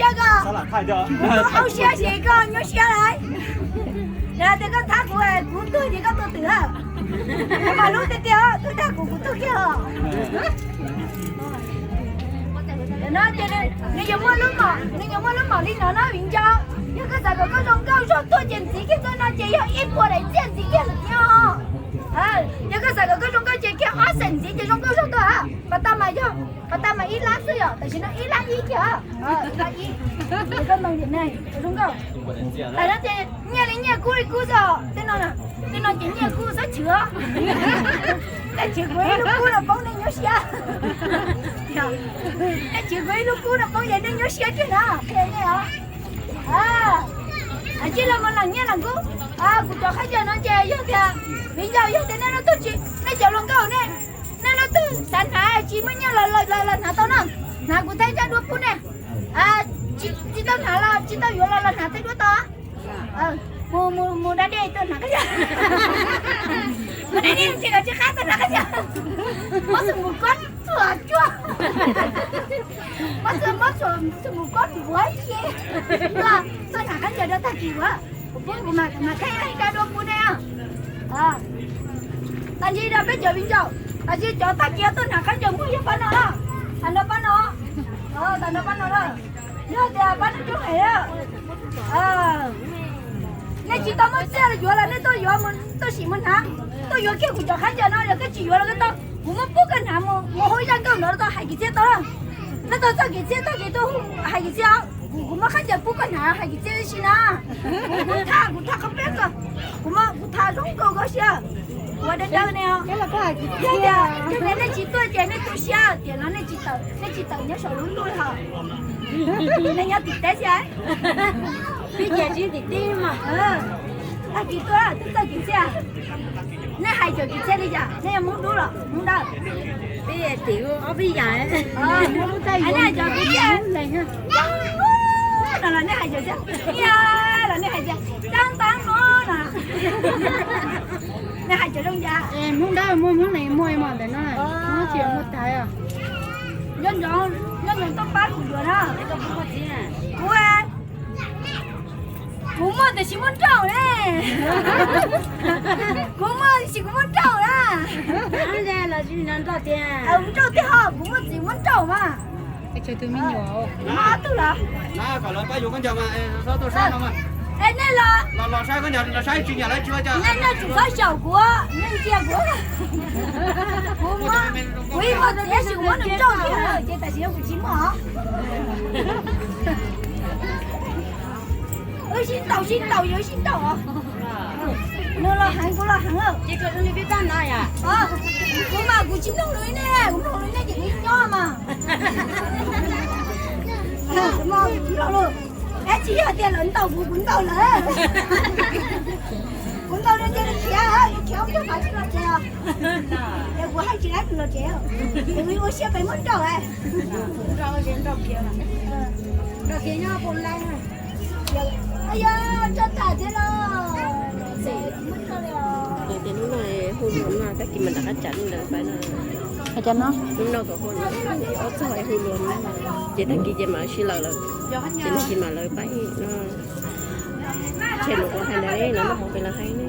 Siab koj, kuv tub hauv siab ces koj nyuaj siab lawm. Yog tias koj thab kuv, kuv tuag ces koj tuag twm. Koj mas hlub tiag tiag, tuag dag kuv, kuv tuag kiag os. No ces nws yuav muaj lub mom, nws yuav muaj lub mom li no na viv ncaus. Yog koj xav kom koj zoo nkauj zog tuaj ces ntxiv kiag txoj no ces yog ib puas daim txiaj ntxiv kiag lawm thiab os. Yog koj xav kom koj zoo nkauj ces kiag ob xees ntxiv ces zoo nkauj zog tuaj. Pas tag mas yog, pas tag mas ib lab xwb yom, tam sim no ib lab ib kiag. Ib lab ib, koj ntoo dim ne zoo nkauj. Tam no ces nyiaj li nyiaj, kub li kub xwb. Tej no, tej no ces nyiaj kub xwb chwv. Nej chwv kuv ib lub kub no poob nej nyuaj siab. Nej chwv kuv ib lub kub no poob ces nej nyuaj siab kiag na, qhia nej os. Cia los mus lees nyiaj lees kub. Kuv cov khaub ncaws no ces yog tias viv ncaus, yog tias nej leej twg tsis, nej cov hluas nkauj ne, nej leej twg xav hnav tsis muaj nyiaj los los hnav tau na. Hnav kuv thiaj coj dua pub nej. Tsis tau hnav los tsis tau yuav los los hnav thiaj dua tau. Mus, mus da dej tuaj hnav khaub ncaws. Mus da dej tsis kom tsis qab tuaj hnav khaub ncaws. Mob xus mus kob txuas tsuag. Mob xus, mob xus mus kob npuav ces tuaj hnav khaub ncaws rau tag kis ua. Kuv pub kuv mam, kuv mam thaij ib zaj dua pub nej. Tag ntshe rau peb cov viv ncaus, tag ntshe cov tag kis tuaj hnav khaub ncaws muaj yog pab no na. Tag nrho pab no, tag nrho pab no na. Yog tias pab no coob heev. Nej tsis tau muaj txiaj los yuav los nej tuaj yuav, tuaj sim mus hnav, tuaj yuav kiag kuv cov khaub ncaws no, yog koj tsis yuav los koj tau, kuv muab pub koj hnav mus, mus hu ib zaj nkauj ntawd tau hais kwv txhiaj tau. Nej tau txoj kwv txhiaj tag kis tuaj hais kwv txhiaj, kuv, kuv muab khaub ncaws pub koj hnav hais kwv txhiaj ib si na. Kuv, kuv tham, kuv tham qhov peb ko, kuv, kuv tham zoo nkauj koj siab. Ua dawb dawb ne os. Yog tias, yog tias nej tsis tuaj ces nej tu siab tias no nej tsis tawm, nej tsis tawm nyob saum lub ntuj li hos. Nej nyob tim teb xwb. Peb ces tsis tim teb mas. Tag kis tuaj, tuaj txoj kwv txhiaj. Nej hais cov kwv txhiaj li cas? Nej yog Hmoob Dub los Hmoob Dawb? Peb tim ob peb yam. Hais nej cov kwv txhiaj no los nej hais cov txhiaj, los nej hais tias tag tag no no. Nej hais cov zoo cas? Hmoob Dawb muaj, Hmoob Lees muaj, mas ntawm no Hmoob tsis muaj tag os. Nco ntsoov, nco ntsoov tuaj pab kuv yuav na. Kuv, kuv muaj tiam sis muaj nrauj ne. Kuv muaj tiam sis kuv muaj nrauj na. Nrauj tiag ho, kuv muaj txiv muaj nrauj mas. Muaj ob tug los? Es nej los, nej, nej tsum txhob xyaum kuv, nej ntsia kuv. Kuv muaj, kuv ib muaj txiv tab sis kuv muab nws nrauj tiag ces tam sim no kuv tsis muaj. Wb sib ntaus sib ntaus, yus sib ntaus os. Nws los heev kuv los heev. Kuv mas kuv tsis mloog lus li nej, kuv mloog lus li nej ces kuv nyob mas. Kuv mloog lus, es tsis yog tias lawv ntaus kuv, kuv ntaus lawv. Kuv ntaus lawv ces lawv khiav, lawv khiav ua cov qhov tsis los tsev os. Ces kuv haj tsis dab tsi los tsev, kuv ua siab pes muab nrauj. Nrauj kiag nyob pem lawv. Yog, tso tas thiab los. Ces hnub no hu luag no tag kis mas rov qab tsav ntawd pais no. Hnub no kom hu luag, ob txog hu luag no ces tag kis ces mam sib laws lawm. Ces tag kis mam lawv pais no. Tshem lus kuv hais ntawd no, noj mov pem lawv hais ne.